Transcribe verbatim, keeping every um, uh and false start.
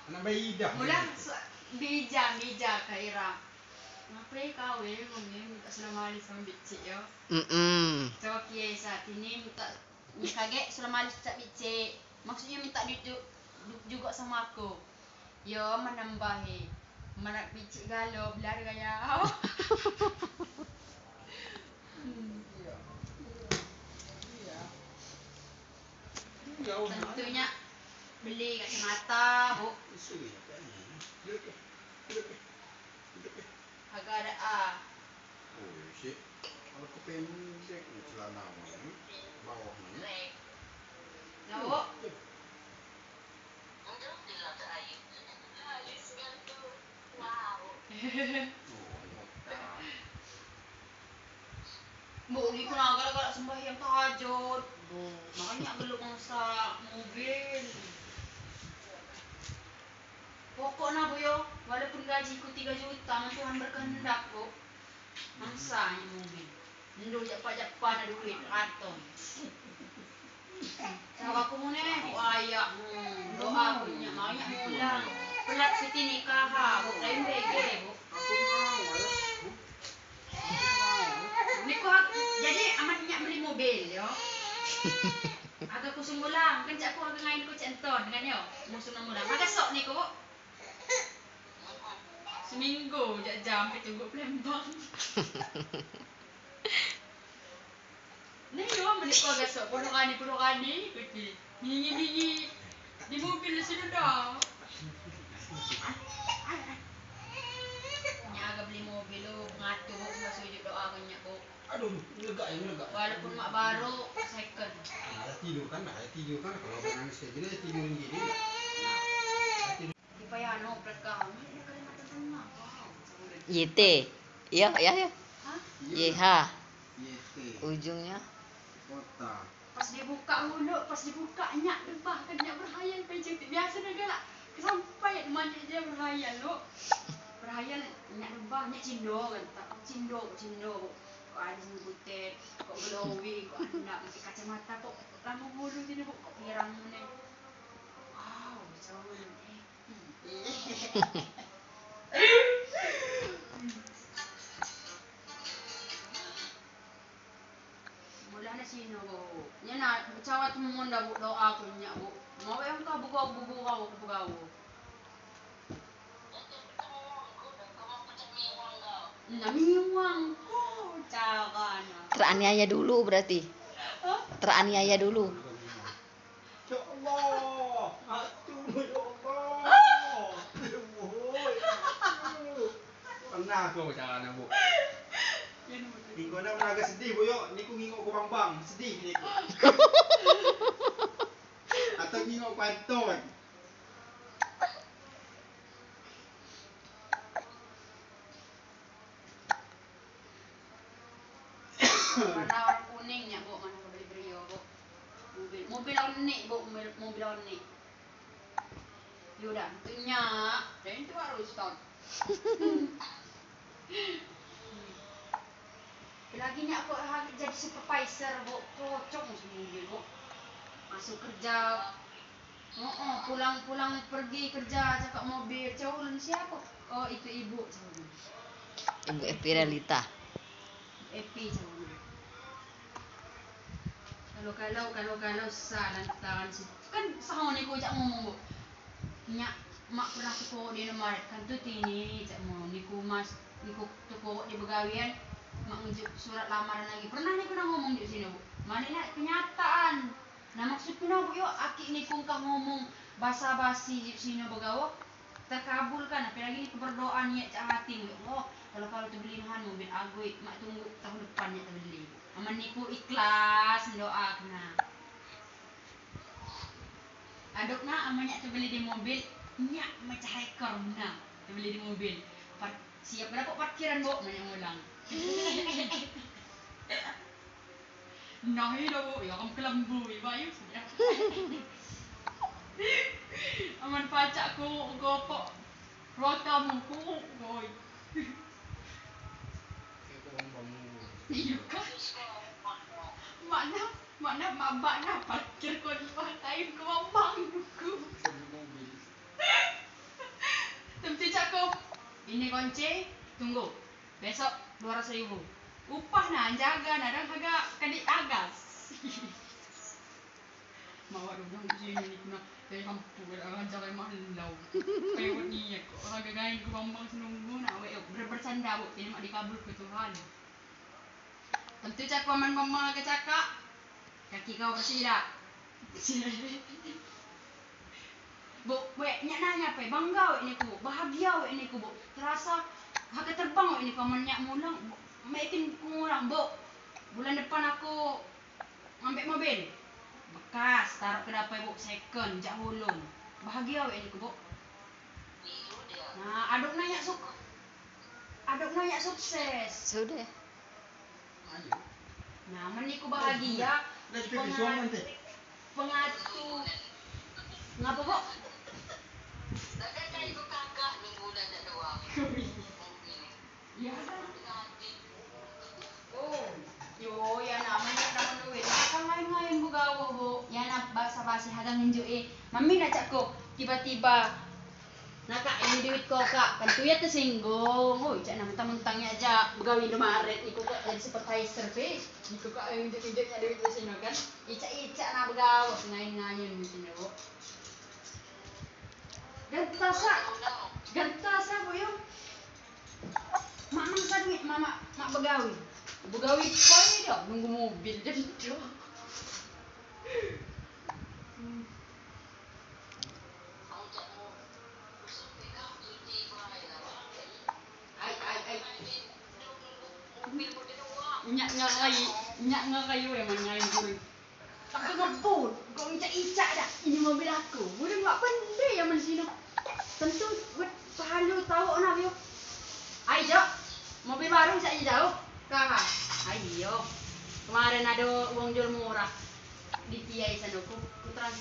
Anak bayi dah. Mula se-, bijak, bijak Kak Ira. Ngape kau, eh, ngomong minta salam alus sama bicik yo? Mm-mm. Coba kiai saat ini minta, ni kagek salam alus cak bicik. Maksudnya minta duit ju-, du-, juga sama aku. Yo, menambahi. Mana bicik galo, belar gaya. Hmm. Tentunya beli kacamata, Bu. Agak ada, ah. Oh, sik. Kalau kependek ni celana ni, bawah ni. Nah, Bu. Mbok ugi kena galak-galak sembahyang tahajud. Makanya belum masak mobil. Pokoknya, Bu, yo, walaupun gajiku tiga juta, men Tuhan berkehendak, Bu. Masak mobil. Endo jak pak-jak pan duit raton. Cara aku ngene, Bu, ayak. Hmm, doa aku nyak, mau nyak mulang. Pelat siti nikah, Bu, lain bege, Bu. Niku aku, jadi aman nyak beli mobil, yo. Agak kusung mulang, kan cak aku agak ngain ku cak enton, kan, yo. Ngusung nang mulang. Agak sok niku, Bu. Seminggu jak jam ke tunggu Palembang. Ni yo, meni kau besok puluh kali, puluh kali, kuci. Mingi-mingi di mobil sudah dah. Nya agak beli mobil lo, ngatur, enggak sujud doa banyak kok. Aduh, ngelegak ya, ngelegak. Walaupun mak baru, second. Nah, tidur kan, nah, tidur kan, kalau abang nangis kayak gini, tidur gini. Nah, tidur. Y T. Yo, yo, yo. Y H. Y T. Ujungnya. Kota. Pas dibuka hulu, pas dibuka nyak debah kan, nyak berhayal, biaso dah galak. Sampai manjak dia berhayal, lo. Berhayal nyak debah, nyak cindo kan. Tak cindo, cindo. Kok ada sini butet, kok glowing, kok anak pakai kacamata, kok lambung hulu sini, kok pirang ni. Wow, jauh ni. Mulane sino, Bu. Nyena, becawa temen dah, Bu, doa ku nyak, Bu. Mau yang kau buka, buka, buka, buka. Nah, miwang ku carane. Teraniaya dulu berarti. Hah? Teraniaya dulu. Ya Allah, aduh, ya Allah. Aduh, aduh. Pernah aku carane, Bu. Minggu enam agak sedih, Bu, yo. Niku ngingok ku bang-bang, sedih niku. Atau ngingok ku Anton. Warna orang kuning nyak, Bu, mana kau beli brio, Bu? Mobil, mobil onik, Bu, mobil, mobil onik. Yo dah, tu nyak. Dan itu harus start. Lagi nyak kok ha-, jadi supervisor, Bu, cocok masuk mobil, Bu. Masuk kerja. Oh, oh, pulang-pulang pergi kerja cakap mobil, cak ulun siapo? Oh, itu ibu, cak ulun. Ibu Epi Realita. Epi, cak ulun. Kalau, kalau, kalau, kalau susah lantaran si, kan saho niku cak ngomong, Bu. Nyak, mak pernah teko di Indomaret kan tu tini, cak ngomong, niku mas, niku teko di begawean, mak ngejuk surat lamaran lagi. Pernah niku nak ngomong di sini, Bu. Mane nak kenyataan. Nah, maksudku nah, Bu, yo, aki niku engkah ngomong basa-basi sino begawo, terkabulkan, apalagi niku berdoa niat cak hati, ya Allah, kalau, kalau tebeli nihan mobil agoi, mak tunggu tahun depan nyak tebeli. Amen niku ikhlas mendoa kena. Aduk nah, amen nyak tebeli di mobil, nyak mecah rekor nah, tebeli di mobil. Par-, siap berapa parkiran, Bu? Nanya ngulang. Nah, iyo, Bu. Ya, kamu kelembu, Ibu Ayu. Aman pacak ku gopok ruang tamu ku, boy. Iyo kan? Makna, makna mabak nah parkir ku di ruang tamu ku, mabak ku. Ini kunci, tunggu. Besok dua ratus ribu. Upah nah, jaga nah, dan harga kredit agas. Mak wak duduk di sini ni kena dari kampung, dak ngajar yang malau. Pewet niat kok, harga gain ku bambang senunggu nak wek, ber-, bersandar, Bu, ini mak dikabul ke Tuhan. Tentu cak paman mama ke cakak. Kaki kau bersih dak? Buk, wek, nyak nanya pe, bangga wek niku, bahagia wek niku, Buk. Terasa hake terbang wek niku, amen nyak mulang, Buk, mekin ku ngulang, Buk. Bulan depan aku ngambek mobil. Bekas, taruh ke dapai, Buk, second, jak Holon. Bahagia wek niku, Buk. Nah, aduk nanya suk-, aduk nanya sukses. Sudah. Nah, men iku bahagia, pengatu, pengatu. Ngapa, Bok? Iya. Oh, yo, ya namanya orang duit. Kan main-main begawe, Bu. Ya nak basa-basi hagang nunjuk, eh. Mami nak cak ko, tiba-tiba Nah, Kak, ini duit kau, Kak. Kan tu ya tersinggung. Oi, cak nah mentang-mentang ya, jak begawe Indomaret ni, kok jadi supervisor, pe. Ni kok, Kak, yang injek-injek ya duit di sini, kan. Icak-icak nak begawe, ngain-ngain di sini, Bu. Gantasa. Gantasa, Bu, yo. Mak mangsa duit, Mak, Mak, Mak begawe. Begawe pai dah, nunggu mobil jadi dah. Hmm. Nyak ngarai, nyak ngarai we man ngain gurun. Tak ngebut, kau icak-icak dah. Ini mobil aku. Gurun wak pendek ya man sino. Tentu buat pahalu tawak nak yo. Ai, Jok. Mobil baru sak jauh. Kah? Ai, iyo. Kemarin ado uang jual murah. Di kiai sano ku, ku trans-